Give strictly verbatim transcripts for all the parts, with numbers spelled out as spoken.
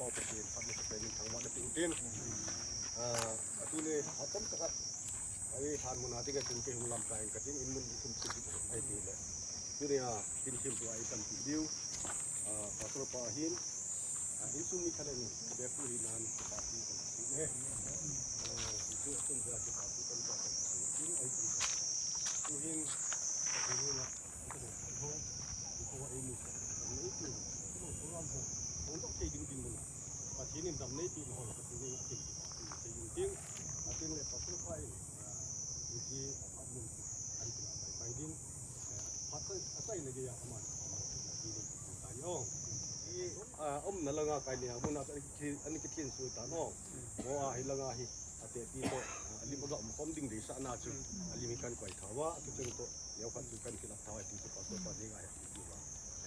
Pathen phatna chu penin thangvahna pe utin. Ah, atuni atam taka. Ai, han muna tika chun kei hung lam kai katin, in mun thum chu chu ai ti le. Tunia, kin thim tu ai tam ti diu. Ah, Pastor pa hin. Ah, insung mi khat le ni, be pu hi nan, pa ti kan ti ne. Ah, tu tu ja ki pa ti kan ja kan ti ai ti. Tu hin, tu hin na. Pathen in dam nei pi ma hon Pathen in atin, atin, atin, atin le Pastor pa in, ah, hiche apartment chu ahin kila pai pai ding, eh, phat a, achaina geiya aman, aman, atin le pi tai o. Hi, ah, umna langa kai ni a, muna ka ki, ani kithin sui ta no. Mo a hi langa hi, ate pi to, ah, alim aga um khom ding deisah na chu, alim hi kan koi tha uva, akicheng to. Leo khat chu kan kilap thau ai ti chu Pastor pa ding a he ti ti uva.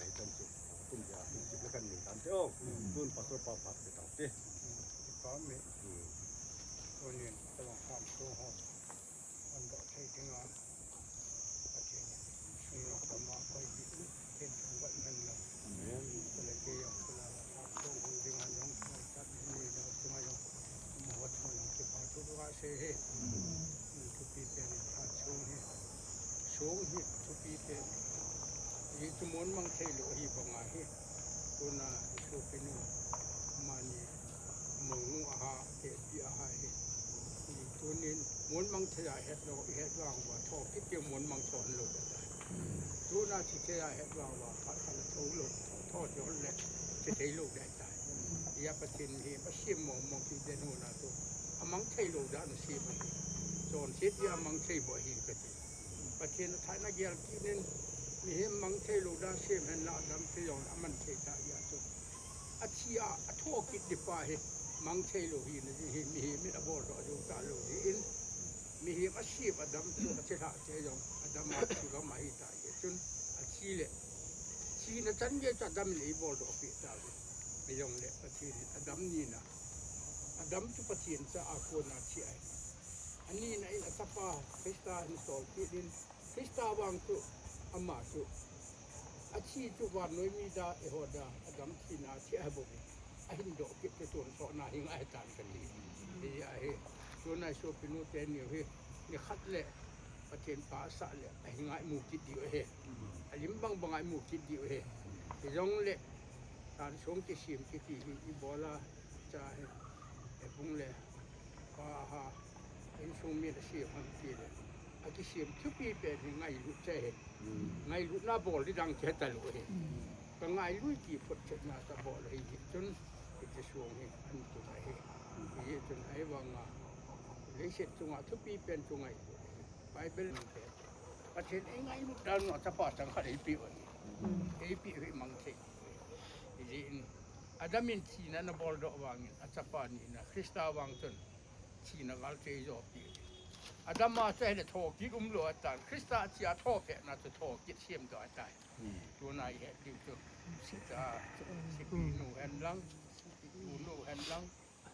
Ahi tan chu. Kum dia hi chu kan nei tan te o. Tun Pastor pa phat pe tau te. Ki pa mi. Hmm. Tunin tawang ham tu ho. An da thei ding a. Pathen. Sung lo kama koi bi. Ken thang wat men lo. Amen. Kule ke yong kula la. Ham tu ho ding a yong. Tat ni yong. Tung a yong. Mo hot mo yong. Ki pa tu tu a se he. Hmm. Thupi pen in phat sung hi. Sung hi thupi pen. Hi chu mon mang thei lou hi banga hi. Tuna hi sopinu mani mong aha, tepi aha hi. Hi tunin mon mang thei a het lou, het vang uva thokit te mon mang thon lou. Tuna thi thei a het vang uva phat khat la tho lou, tho thon le thi thei lou dai tai. Hi a Pathen hi ma siam mong mong ki den hu na tu. Amang thei lou dan a siam ahi. Chonset hi amang thei bou ahi kati. Pathen a thahatna gel kit in mihem mang thei lou dan siam hen la adam thei jong aman thei ta hi a chu. Athi a, atho kit di pa hi mang thei lou hi na hi mihem in abol doh jou ta lou hi in. Mihem asiam adam chu athi lhah te jong adam a thi gam ahi ta hi chun athi le. Thina chan gei chu adam in eibol doh peh ta hi. Hijongle Pathen in adam nina. Adam chu Pathen cha a kona thi ahi. Anina in achapa Christa in sol kit in, Christa vang chu ama chu athi chu vannoi mi da eiho da, adam thina thi ahi bou. Ahin doh kit chu tun sohna hi ngai tan kati. Hi ahi. Tuna sopinu teni hi. Nikhat le Pathen pa asah le ahi ngai mu kit diu ahi. Alim bang bang ngai mu kit diu ahi. Hijongle tan song kisem kiti hi ibola cha hi. Ebung le pa ha, insung mi na siam ham ti le. Akisiam thupi pen hi ngailut che hi. Ngailutna bol di dang che ta lou hi. Ka ngailut ti phot chetna ta bol hi hi chun. Hiti sung hi an tu ta hi. Hi chun ahi vanga. Leiset chunga thupi pen chu ngailut hi. Bible in pe. Pathen ei ngailut dan u achapa chang khat eipeh u ahi. Eipeh u hi mang thei. Hijeh in Adam in thina ana bol doh vangin achapa nina Christa vang chun thina gal chei jo pi. Adam a chu ahile thokit umlou atan Christa a thi a thopehna chu thokit siam doh ahitai. Tuna ihet diu chu sita, sipinu hen lang, sipinu hen lang,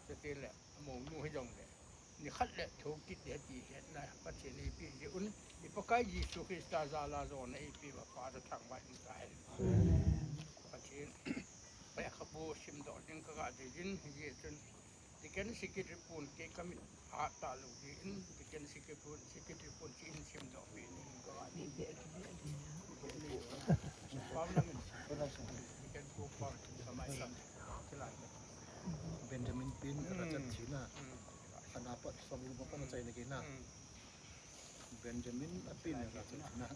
chutile amounu hijongle. Nikhat le thokit ding ti hetna Pathen eipeh jeh un, i Pakai Jesu Christa jal a jona eipeh uva Pa toh thangvah in kahe. Pathen, Lekhabu simdoh ding kaga dei jin, hijeh chun, Deacon Secretary pun kei kamit ahat talou jeh in, Deacon Secretary pun, Secretary pun chu in simdoh peh ding kaga dei. Pau lam in, Deacon pu pau chu kamai lam, kilai. Benjamin pin, Rachel thina. Hana pat som lu bang kana chaina kei na. Benjamin a pin Rachel thina.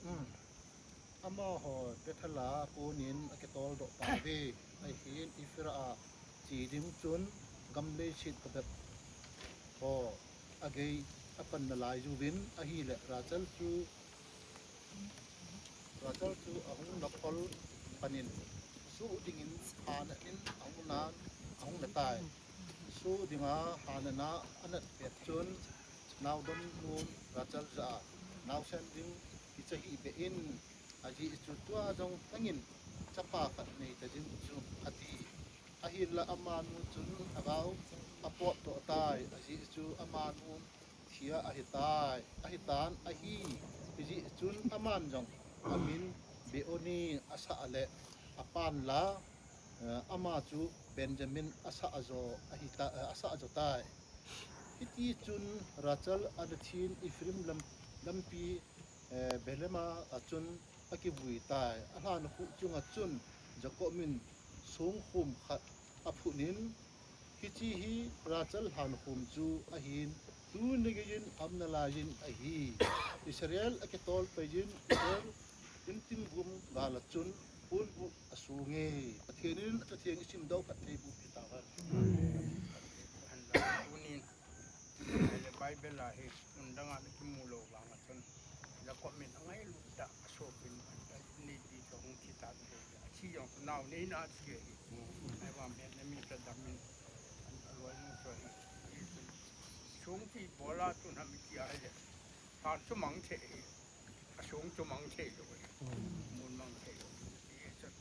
Amaho Bethel a konin akitol doh tauve. Ahin Ephrath a che ding chun gam leiset phabep ho agei apan nalai uvin ahile Rachel chu Rachel chu ahung nakhol panin, suh dingin hanat in ahung nan, ahung natai. Suh dinga hanat na anat pet chun, naodom nun Rachel jah a, naosen ding kicha hih beh in, ajeh chu tua jong nangin chapa khat neita ding chu, ati. Ahinla amanu chun lhagao apotdoh tai, ajeh chu amanun thia ahitai, ahitan ahi. Hijeh chun aman jong amin Benoni asah le apan la, eh, ama chu Benjamin asah jo ahi ta, eh, asah jo tai. Hiti chun Rachel ana thin Ephraim lam, lampi, eh, Behlema achun akivui tai. Alhan khu chunga chun Jacob in songkhum khat aphut in, hiche hi Rachel lhan khum chu ahin, tuni geiyin aumna laiyin ahi. Israel akitol paiyin, Israel inting gum gal achun ponbuh asong e. Pathen in athu theng isimdoh phat thei boh peh tauhen. Tunin, Bible a hi, mun dang a nakimu lou vang achun, Jacob in angailut tah a sopin, a, a, neiti chu hung thi tan ahi. Athi jong chu nao neina athi ahi. Ahivang hetna mi tadam in, a, aloi nu chu ahi. Ahi chun, song kibol a tun ham iti ahile, lhan chu mang thei ahi. Asong chu mang thei lou ahi. Mun mang thei lou ahi. Ahi chun,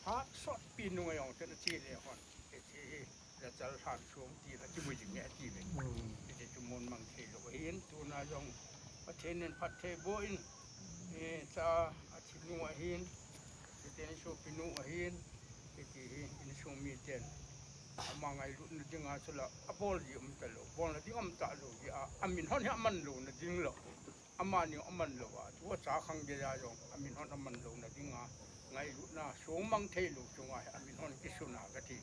phat sotpi nung a jong chun athi le hon. Athi hi, Rachel lhan song tin akivui jing e ati ve. Hiti chu mun mang thei lou ahin, tuna jong Pathen in phatthei boh in, eh, cha athi nu ahin, hiti in sopinu ahin, hiti hi insung miten ama ngailutna dinga chula abol ji um talou, bolna ding um talou jeh a, amin hon hi aman louna ding lou. Amani aman lou a, tua cha khang geiya jong, amin hon aman louna dinga, ngailutna, song mang thei lou chunga hi, amin hon kisun a kati.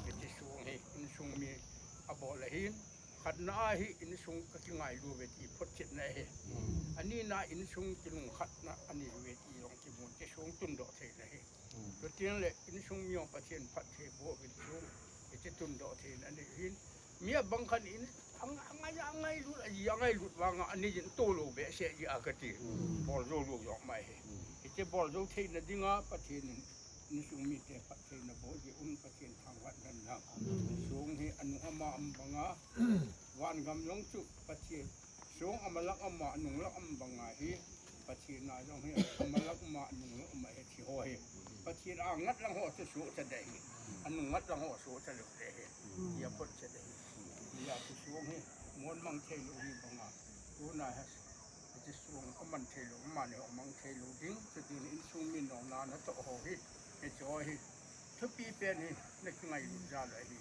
Hiti song hi, insung mi abol ahin, khatna a hi, insung kakingailu uve ti photchetna ahi. Anina insung kilungkhatna, ani uve ti jong kimun, ti song tundoh theina ahi. Chuteng le, insung mi jong Pathen phatthei boh uvin chu, hiti tundoh theina ahi hin. Mi abang khat in, ang-, angai, angailut, aji angailut vanga, ani jin to lou behseh ji a kati. Bol jou lou jong mai hi. Hiti bol jou theina dinga, Pathen in, insung mite phattheina boh ji un, Pathen thangvah in lang. Song hi, anu ama am banga, van gam jong chu, Pathen Song amalak ama, anunglak ama banga hi, Pathen a jong hi, amalak ama, anunglak ama hi, thi ho hi. Pathen a ngat lang ho chu sohcha ding ahi. Anung ngat lang ho sohcha lou ding ahi. Hia photcha ding ahi. Hia chu song hi, mun mang thei lou hi banga. Tuna hi, hiche song aman thei lou, amani ho mang thei lou ding. Chutin insung mi nung natoh ho hi, hiche ho hi. Thupi pen hi, nakingailut jal u ahi.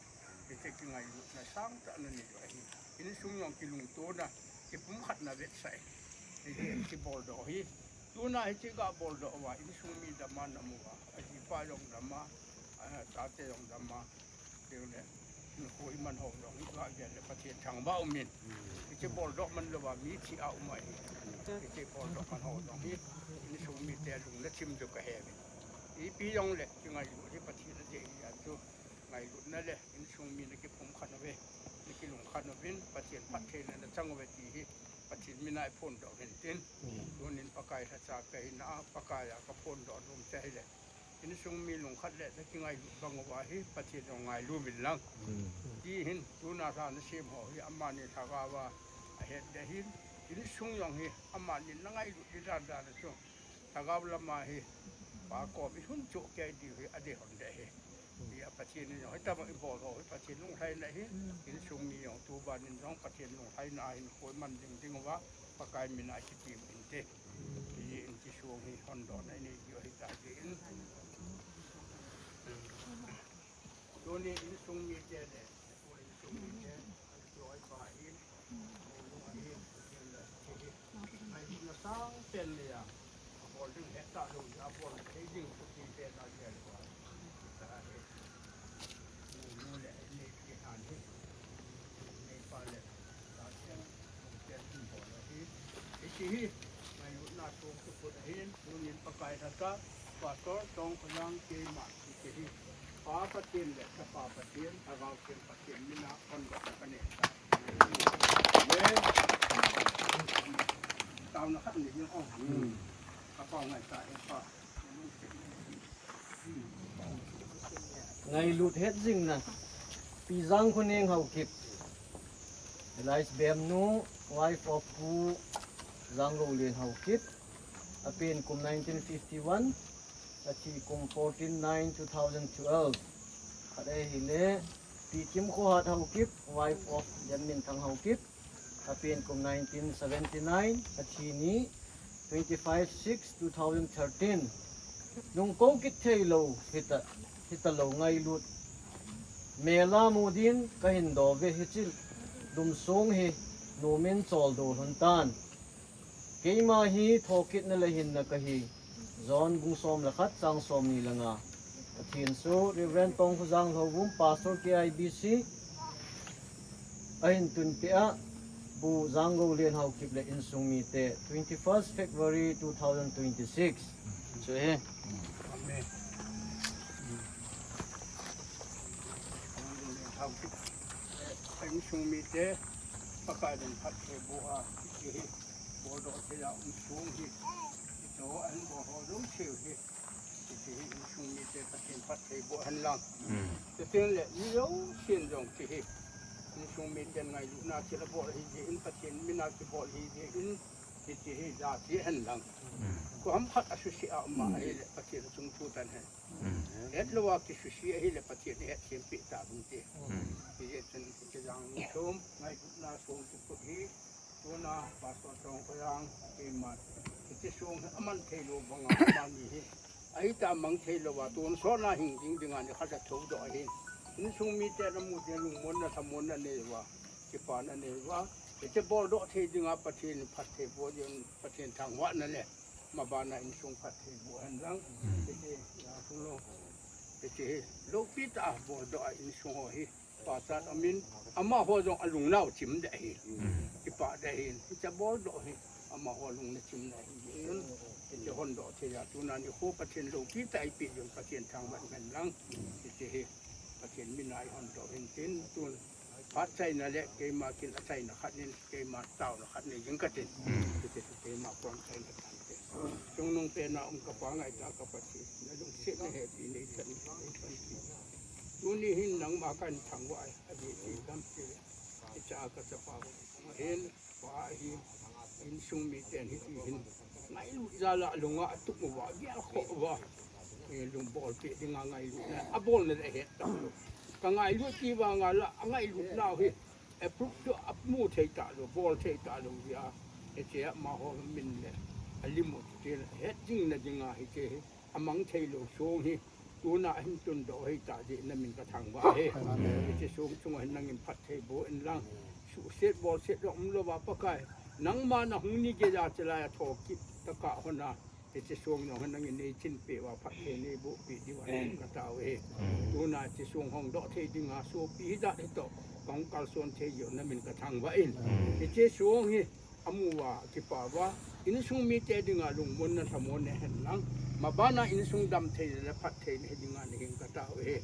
Hiche kingailutna sangtah nanei u ahi. Insung jong kilungtona, kipumkhatna vetsah ahi. Hiche kibol doh hi. Tuna hiche gabol doh uva, insung mi dama namu uva. Ajipa jong dama, a, achate jong dama. Teng le, nakho iman ho jong, gagel le Pathen thangvah umin. Hiche bol doh man louva, mi thi a um ahi. Hiche bol doh man ho jong hi, insung mite lung nachim diu kahe uve. Ipi jong le, kingailut hi Pathen adei ahi chu. Ngailutna le, insung mi nakipumkhat uve, nakilungkhat uvin, Pathen phattheina nachang uve ti hi, Pathen mina iphondoh uvintin. Tunin Pakai lhacha kahina a, Pakai a kaphondoh nom chu ahile. Insung mi lungkhat le, nakingailut bang uva hi, Pathen jong ngailu uvin lang. Ti hin, tuna lha nasem ho hi, amani lhagao a, ahet ding ahin, insung jong hi, amani nangailut ding dan dan a chu. Lhagao lama hi, Pa kom ihung choh kei diu hi, adei hon ding ahi. Hia Pathen in jong, hitobang ibol ho hi, Pathen lunglhaina ahi, insung mi jong, tuban in jong, Pathen lunglhaina ahin, koiman ding ding uva, Pakai mina kitim inte. Hiti in hiche song hi, hondohna inei diu ahitai tin. Tuni insung mite le, insung mite, Hiche hi, ngailutna song kiphut ahin, tunin Pakai lhacha, Pastor Tongkholang keima, hiche hi, Pa Pathen le, Chapa Pathen, Lhagao Theng Pathen mina, hondohna kanei. Amen. Taona khat nei ding o. Ka pao ngai ta e pa. Ngailut het jingna, Pi Jangkhoneng Haokip, alias Bemnu, wife of Pu Janglolien Haokip, apen kum nineteen fifty-one, athi kum fourteen nine two thousand twelve. Khat ahile, Pi Kimkhohat Haokip, wife of Janminthang Haokip, apen kum nineteen seventy-nine, athi ni twenty-five six two thousand thirteen. Nungko kit theilou, hita, hitalou ngailut. Mela mudin kahin dove hiche lumsong hi numin choldo lhon tan. Keima hi thokitna le hinna kahi. John bung som le khat chang som ni le nga. Pathen chu Reverend Tongkhojang Lhouvum, Pastor K I B C, ahin tunpeh a, Bu Janggo Lianhaokip le insung mite, twenty-first February two thousand twenty-six. Chu hi. Amen. Insung mite, Pakai dan phattheiboh a, hiche hi boldoh thei a um sung hi, hiche ho ahin bol ho jouse hi, hiche hi insung mite Pathen phattheiboh hen lang. Chuteng le mi jousen jong hiche hi insung miten ngailutna thil abol ahi jeh in, Pathen mina kibol ahi jeh in, hiche hi jachat hen lang. Koiham khat asuse a um a ahile Pathen achung thu tan hen. Hetlou a kisuse ahile Pathen ihetthempeh tauvinte. Hijeh chun hiche jang ni thum ngailutna song kiphut hi, tuna Pastor Tongkhojang, keiman, hiche song hi aman theilou banga amani hi, ahita mang theilou a tonsot na hing ding dinga nikhat athoudoh ahin. Insung miten amu teng lungmonna lhamonna anei uva, kipana anei uva. Hiche boldoh thei dinga Pathen phattheiboh jeh in Pathen thangvahna le mabana insung phattheiboh hen lang. Hiche, ya, thung lo. Hiche hi loupi tah a boldoh a insung ho hi pachat amin, amaho jong alungnau chim deh ahi. Kipah deh ahin. Hiche boldoh hi amaho lung nachimna ahi. Hiche hondoh thei a tuna nikho Pathen loupi tah a eipeh jeh un Pathen thangvah hen lang. Hiche hi Pathen mina ihondoh hin tin tun phat chaina le keima kin achaina khat in, keima taona khat nei jing katin. Hiche chu keima pon chaina tante. Chungnung pena um kapa ngaitah ka Pathen, nalungsetna hepi neichan in, neipanpi. Tuni hin nangma kahin thangvah e, adih dih dam ti. Hiche a kachapa hin, pa hin, insung miten hiti hin ngailut jal a alunga atup uva, gelkhoh uva, eh, lungbolpeh dinga ngailutna abolna le ahet talou. Kangailut ti vanga la, angailutnau hi approve chu amu thei talou, bol thei talou jeh a, hiche a amaho min le alim u chu hetjingna dinga hiche hi amang theilou song hi tuna ahin tundoh hita jeh in namin kathangvah e. Hiche song chunga hin nangin phattheiboh in lang, suhset bolset jong umlouva Pakai, nangma nahung ni geiya chelai a thokit tah a kahon a, hiche song jong hin nangin neichinpeh uva phatthei neibohpeh diuva namin katao e. Tuna hiche song hongdoh thei dinga sopi hijat hitoh kahung kalson thei jeh u namin kathangvah in, hiche song hi amu uva, akipa uva, insung mite dinga lungmonna lhamonna ahen lang, mabana insung damtheina le phattheina hi dinga nahin katao e.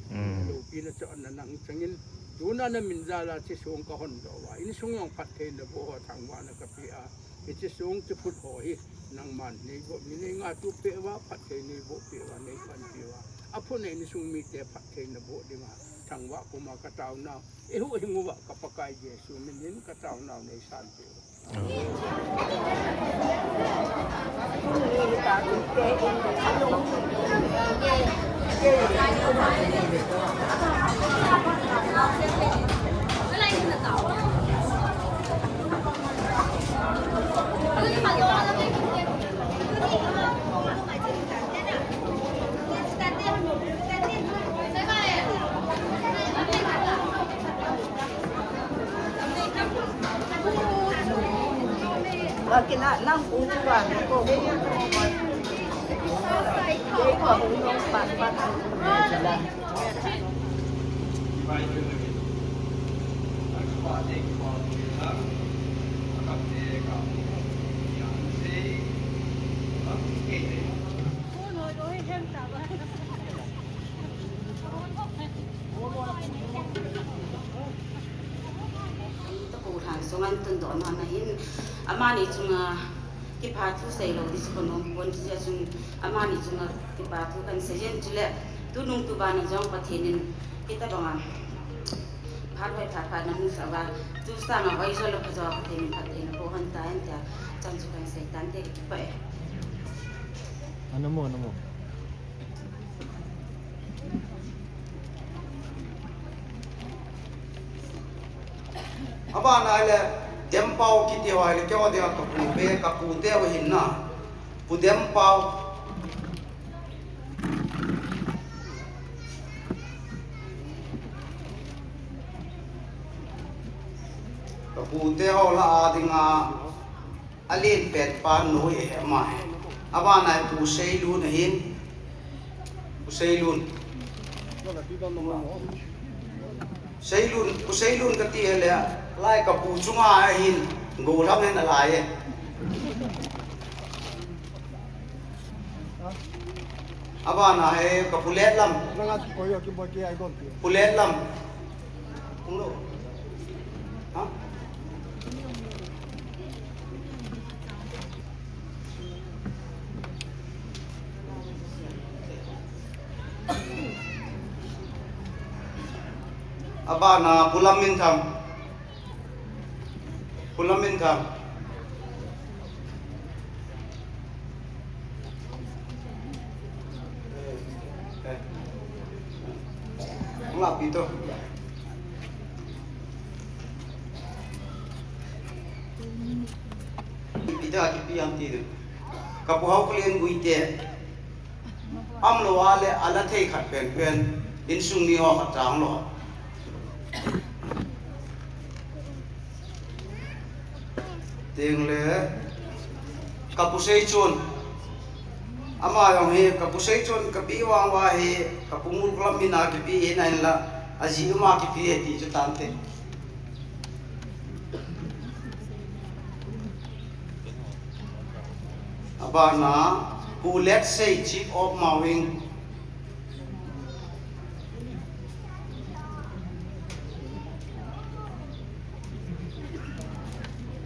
Loupina chonsetna nang changin, tuna namin jal a hiche song kahondoh uva, insung jong phattheina boh ho thangvahna kapeh a, hiche song kiphut ho hi nangman neiboh, mi neingatup peh uva, phatthei neibohpeh uva, neipanpi uva, aphutna insung mite phattheina boh dinga thangvah puma kataonau, eihuhhing uva ka Pakai Jesu minin kataonau neisanpeh uva. Takou lhan sunga tundoh na hin, amani chunga kipathu seilou ding chu kanom pon, chuche chun amani chunga kipathu kahin seiyin, chule tunung tubana jong Pathen in hitabanga phat hoi phat phat namusah uva, tu sanga hoi jol le pha jol Pathen in phattheina boh hen tia, chan chu kahin sei tante, kakipah e. Anamo, anamo. Abana ahile, Dempao kiti ho ahile, keiho dinga kapu be, kapute ho ahin na. Pu Dempao. Ka pute ho lah a dinga alen pet pa nu hi ama hi. Abana hi Pu Seilun ahin. Pu Seilun. Seilun, Pu Seilun kati le, lai ka pu chunga ahin, gollhang hin alai e. Abana hi ka Pu Letlam. Pu Letlam. Pu Letlam. Ha? Abana Pu Lamminthang. Pu Lamminthang. Eh. Hung lah pi to. Pi ta, kipi ham ti tu. Ka Pu Haoklen Guite. Umlou a le, ala thei khat penpen, insung mi ho khat chang lou. Teng le, ka Pu Seichon. Ama jong hi, ka Pu Seichon, ka pi vang va hi, ka Pu Ngulklam min a kipi hi na hin la, aji um a kipi hi ti chu tante. Abana, Pu Letsei, Chief of Mawing.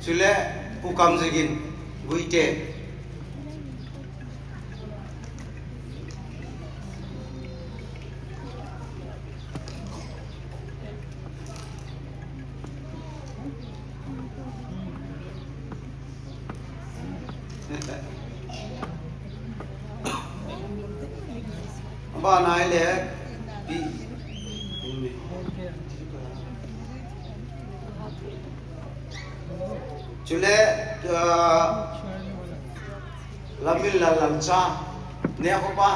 Chule, Pu Kamjagin, Guite. Abana hi le, pi. Chule, ah, Lamminlal Lalcha, Nekhopa.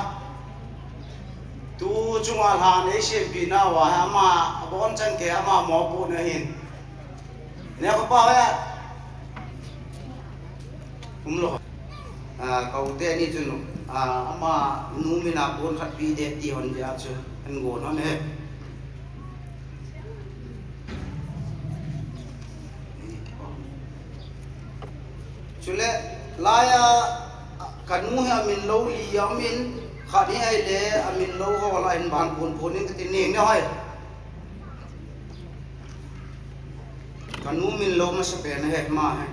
Tu chunga lhan eisempina uva, ama abonchan kei ama mopo na hin. Nekhopa hoiya. Umlou. Ah, ka u te ni chu nu. Ah, ama nu min a pon khat pi de ti hon dia chu. An go non he. Chule, laiya, ka nu hi amin lou li a min, khat hi ahile, amin lou ho la hin ban pon pon in kati ni, ni hoi. Ka nu min lou masa pen he, ma he.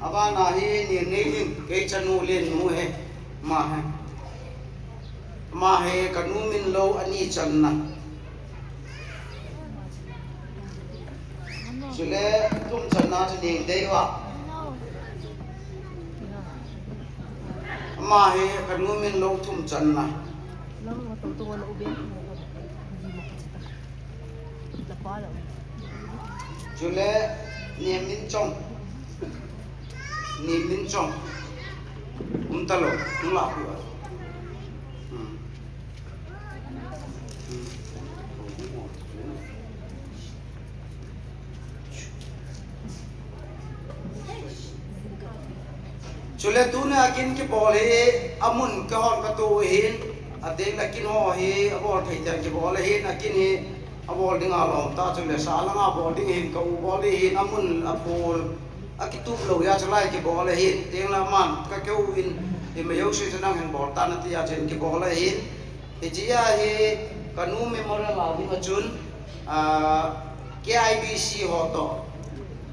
Abana hi, ni nei hin, kei chanu le nu he, ma he. Ama hi ka nu min lou ani channa. Chule thum channa chu Nengdei uva. Ama hi ka nu min lou thum channa. Chule, Nemminchong. Nemminchong. Um talou, um lah peh. Hmm. Hmm. Chule tuni a kin kibol hi, amun kahon katu hin, ateng a kin ho hi, abol thei ten kibol ahin, a kin hi, abol ding alom ta, chule sa langa bol ding hin, ka u bol ding hin, amun apol, akitup lou a chu lai kibol ahin, teng le aman, ka keu in, ima jouse chu nang hin bol tan ati a chun kibol ahin, Hiche a hi ka nu memorial a ding a chun, ah, K I B C ho toh,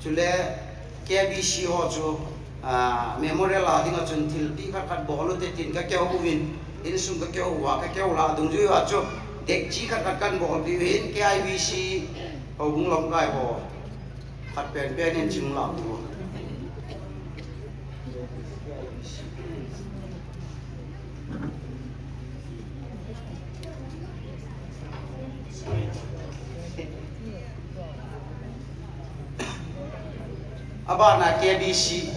chule K B C ho chu, ah, memorial a ding a chun thilpeh khat khat bol u te tin ka keu uvin, insung ka keu uva, ka keu lah dungjui uva chu, dekchi khat khat kan bol diu hin K I B C houbung lamkai ho. Khat penpen in ching lah u. Abana K B C.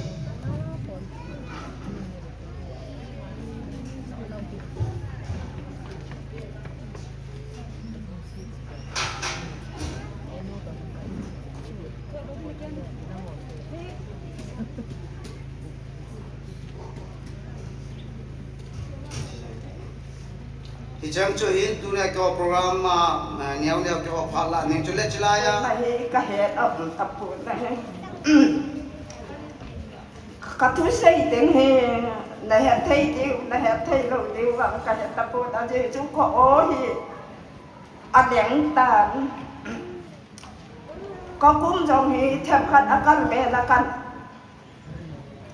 Chang chu hin tuna keiho program a, ah, neo neo keiho phat la ning chu le chilai a. Nahi ka het a um ta pu nahi. Ka thusei ding hi, na het thei diu, na het thei lou diu vang ka het ta pu na, ajeh chu ka o hi a leng tan. Ka kum jong hi themkhat a kal ve la kan.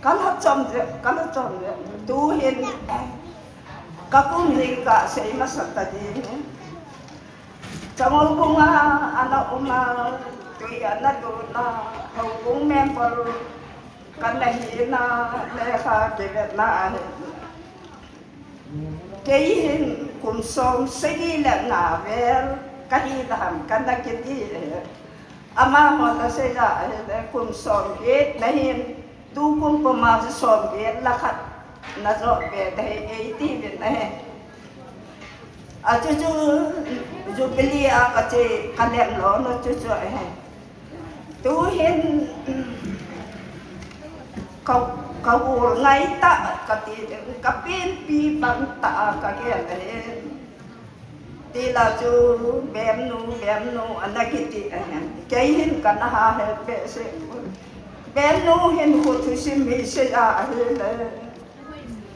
Ka la chom je, ka la chom je. Tu hin ka kum jing ka sei masa ta ding. Chang houbung a ana um a, tui ana tun a, houbung member ka na hi na, lekha kivetna ahi. Kei hin kum som sagi le nga vel ka hi dan ka na kiti e. Amaho na sei a ahile kum som get na hin, tu kum puma chu som get le khat na jot ve ding ahi, eighty uvin ahi. A chu chu Jubilee a ka che ka lem lou na chu chu ahi. Tu hin ka, ka ul ngai ta ka ti, ka penpi bang ta ka gel ahi. Ti la chu Bemnu, Bemnu ana kiti ahi. Kei hin ka na ha he behseh. Bemnu hin khu thusim hi sei a ahile,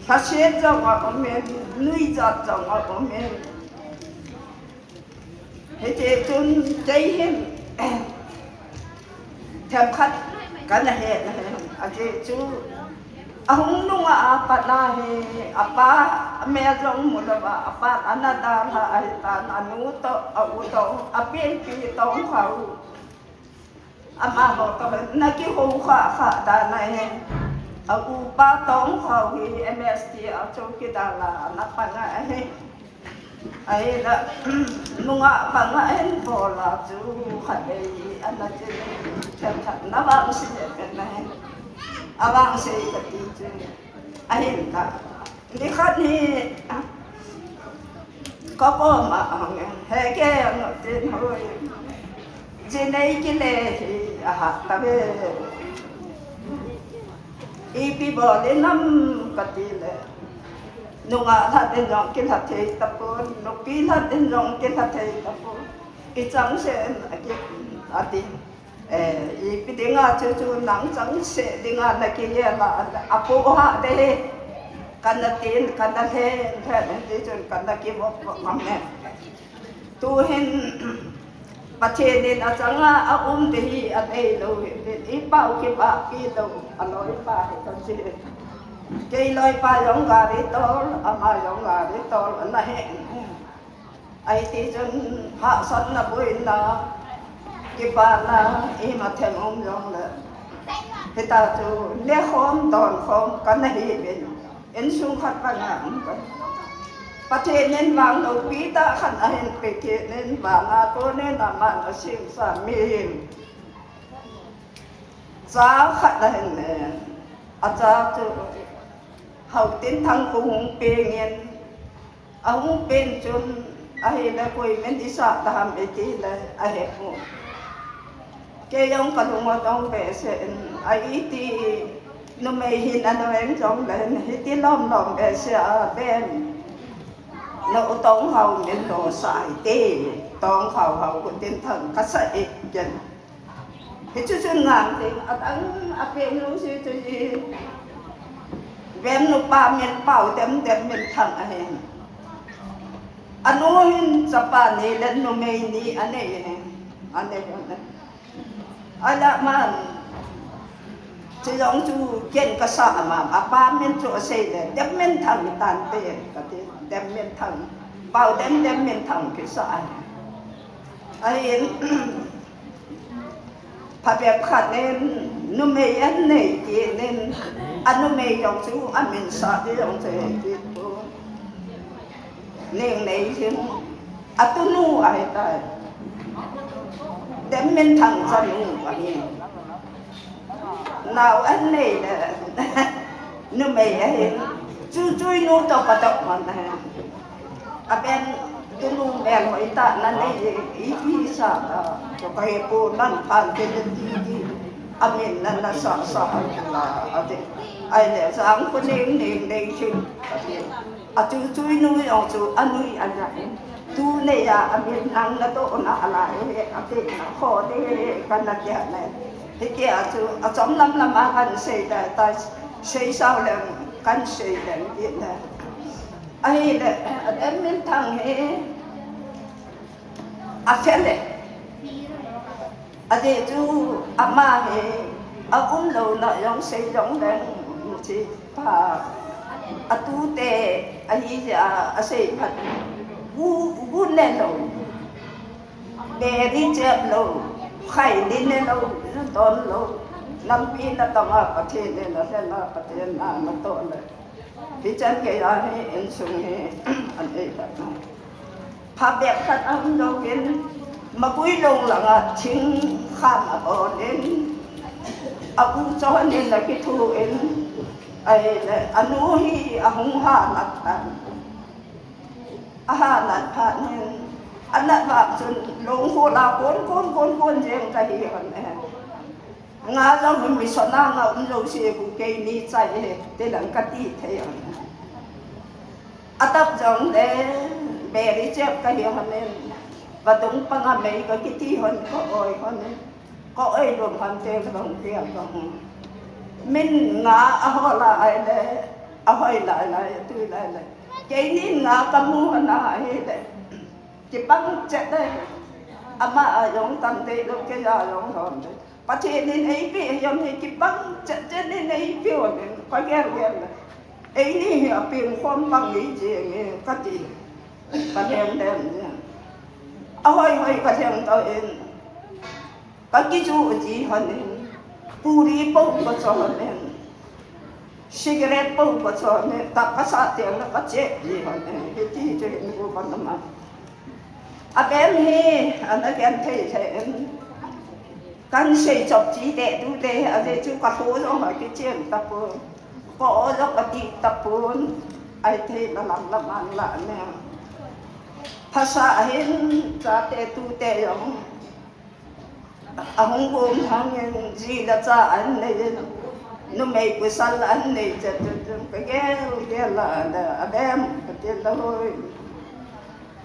lhaset jong a um in, nuijat jong a um in. Hiti chun kei hin themkhat ka na he na he, ajeh chu ahung nung a apat na hi, apa mel jong mu lou va, apa ana dalha ahi tan, anu toh, a u toh, a penpi Tongkhao. Amaho toh na kihou kha kha dan ahi. A upa Tongkhao hi M S T a chowkidar a ana pang ahi. Ahile, nungah banga hin bol a chu khat vei ana ti, themkhat na vangse pen ahi. Avangse ka ti chu. Ahin ka. Nikhat hi, ka koma ahung in, he ke ang tin hoi. Ji nei kile hi aha ta ve. Ipi bol in ham ka ti le. Nungah lhat in jong kilha thei tapon, nupi lhat in jong kilha thei tapon. I chang se in a ki, a ti. Eh, ipi dinga chu chu nang chang se dinga na kile la, a pu ha de. Ka na tin, ka na he, he, he, ti chun ka na ki vop vop ngam ne. Tu hin Pathen in achang a, a um ding hi a nei lou hi, tin i pau kibahpi lou, a loipa hi ka chi. Kei loipa jong gari tol, ama jong gari tol, ana he. Ahi ti chun hahsatna, boina, kipana, ima them um jong le. Hita chu nekhom, donkhom, ka na hi uvin. Insung khat banga um kha. Pathen in vang loupi tah khat ahin pe kit in, vang a kon in aman asemsa mihem. Cha khat ahin nei. Acha chu Haotinthang khu hung peng in. Ahung peng chun ahile koi min i sah ta ham i ti le ahe u. Kei jong ka lung adong behseh in, a iti numei hin ana veng jong le, hiti lom lom behseh a Ben. Na u Tongkhao min lo sa i ti, Tongkhao Haotinthang ka sa i ken. Hichu chun ngang ding, adang a peng lou si chu hi. Bemnu pa min Paodemdem Minthang ahi. Anu hin chapa ni le numei ni anei ahi. Anei, anei. Alah man. Chu jong chu ken ka sa ama, apa min chu asei le, Demminthang tan te, ka ti, Demminthang. Paodemdem Minthang kisa ahi. Ahin, phabep khat in numei an nei kit in, a numei jong chu a min sa ti jong chu hei kit pon. Ningneihin a tunu ahi tai. Demminthang chanu ahi. Nao an nei le numei ahin, Chuchuinu toh patoh man ahi. A Ben tunu mel hoi tah na nei, ipi sa ta, toh ka he pon, nan phan te te ti ti. A min nan na sa sa a ti la, a ti. Ahile, Jangkhoning Ningneithin, a ti. Achu chuinu jong chu anui aja in. Tu neiya amin nang natohna alai he, ati na kho de he, kana kia le. Hitia chu achom lam lam a kan sei da ta, sei sao leng kan sei leng ti le. Ahile, adem min thang he. Afele. Ajeh chu ama hi aumlouna jong sei jong leng, chi pa atute ahi jeh a asei phat. Gu, gu ne lou. Beri chep lou. Khai ni ne lou. Ju ton lou. Lampi natong a Pathen in, nalhen a Pathen in natoh le. Hichan geiya hi insung hi an ei khat na. Phabep khat aum lou in, Magui lung langa thing kham abol in, a u chon in akithu in, ahile anu hi ahung ha nat tan. Aha nat phat in, anat vang chun lungkhol a kon, kon, kon, kon jeng kahi hon e. Nga jong hi mission a nga um jouse bu keini chai he, ti lang kati thei hon. Atap jong le, beri chep kahi hon in, vadung panga mei kakiti hon, ka oi hon in, ka oi lum hon te jong tia ka hung. Min nga ahol a ahile, ahoi lai lai, atui lai lai. Keinin nga kamu hon a ahile. Kibang chet le, ama a jong tam dei lou, kei a jong lhom dei. Pathen in eipeh jong hi kibang chet chet in eipeh jong in, ka gel gel le. Eini hi apeng khom bang nei jeng e, kati. Ka lem lem jeng. Ahoi hoi ka lem to in. Ka kiju ji hon in, puri po ka cho hon in, cigarette po ka cho hon in, ta ka sa teng le ka che ji hon in, hiti chu hin ku ka na ma. Abem hi, ana gen thei thei in, kan sei chop ji te tu te, ajeh chu ka tho jong ha kichen tapon, ka o jong ka ti tapon, ai thei la lam lam an la ne. Phasa hin, chate tute jong. Ahung gom hangin, ji le cha an nei in, numei pasal an nei chet chet chet, ka gel gel la, la, abem, ka ti la hoi.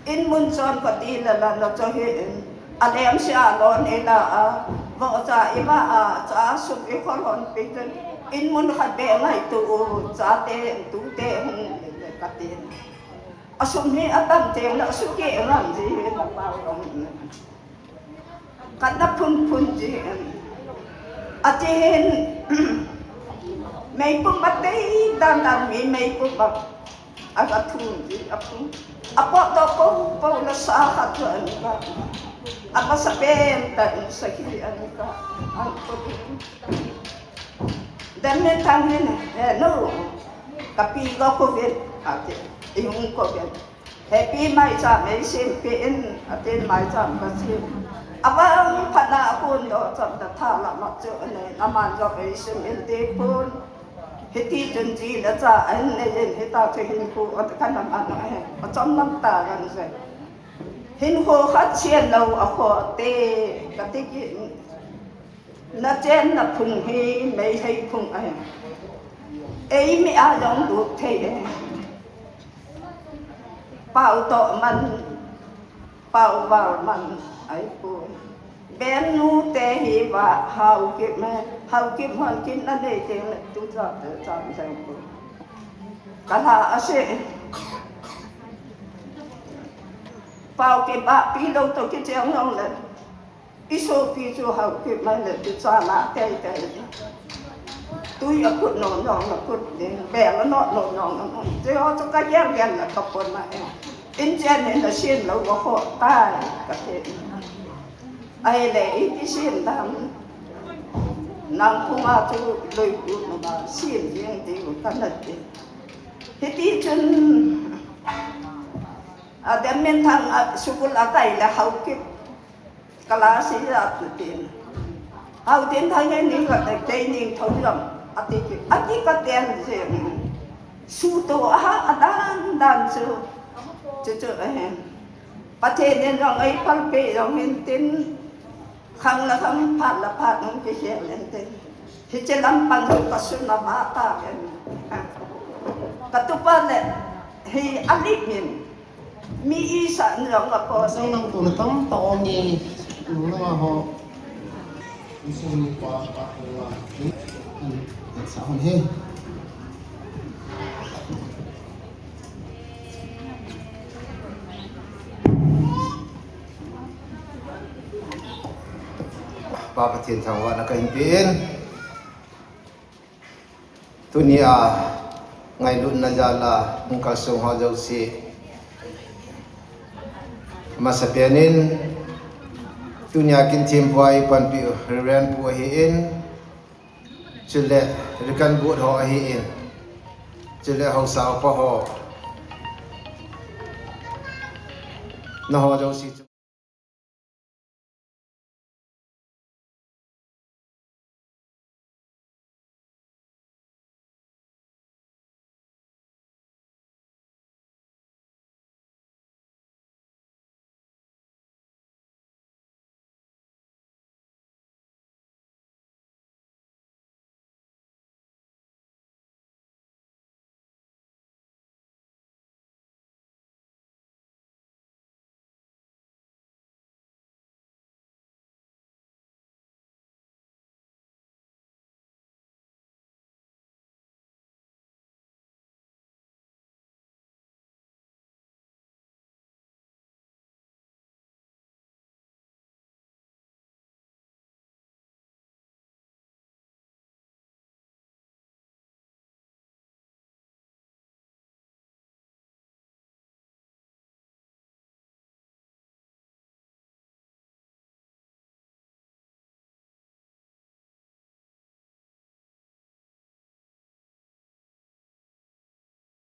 In mun chon ka ti la la, la cho hi in, alem sia lon i la a, vo cha i va a, cha sum i kho lon pi chet, in mun khat be ngai tu u, chate, tute hung, ka ti. Asum hi atam teng le, asu ke ngam ji hi na pa long. Ka na phun phun ji, em. Ati hin, meipum a tei dan dan mi meipum a, a ka thun ji, a phun. A pot to po, po la sa khat chu an ka. A masa pen ta in sa ki an ka. An ko. Dan ne thang hin, eh, no. Ka pi ko ko vet, ati. I hung ko vet. Hepi maicham ei sem peh in, atin maicham ka sem. Avang phat na akun doh cham ta tha la ma chu anei, aman jong ei sem in ti pon. Hiti chun ji le cha an nei in, hita chu hinkho at ka nam an he. Achom lam ta gan se. Hinkho khat chen lou a kho te, ka ti ki. Na chen na phung hi meithei phung ahi. Eimi a jong lut thei e. Pau toh man, pau val man ahi pon. Bem nu te hi va Haokip me, Haokip hon kin na nei teng le tu cha te cham thei pon. Ka la a se. Pau kibahpi lou toh kicheng jong le. I sopi chu Haokip mai le tu cha la tei tei. Tui a kut nom nom la kut ding, bel a nom nom nom la nom. Chu ho chu ka gel gel la ka pon na e. In chen hin la sin lou va ho tai ka te. Ahile i ti sin dam. Nang phung a chu lui kut na ba sin ding ti ka na ti. Hiti chun a dem min thang a sukul a kai le Haokip. Kalasi a tu tin. Hau tin thang nge ning ka te te ning thong jam. Ati ki, ati ka ten je. Su to a ha a dan dan su. Chu chu a hen. Pathen in jong ei pal pe jong hin tin. Khang la khang phat la phat nung ki hian en tin. Hiche lam pan chu ka sun a ma ta ken. Ka tupa le, Hi alim in mi isah in jong apo. Sang nang tu na tam ta ong e. Nang a ho. Sa hon he. Pa Pathen thangvahna kahin pe in. Tunia ngailutna jal a hung kalsong ho jouse, masapen in tunia kin thempu a eipanpi u Reverend Pu ahin, chule Deacon Board ho ahin, chule haosa upa ho, nangho jouse chu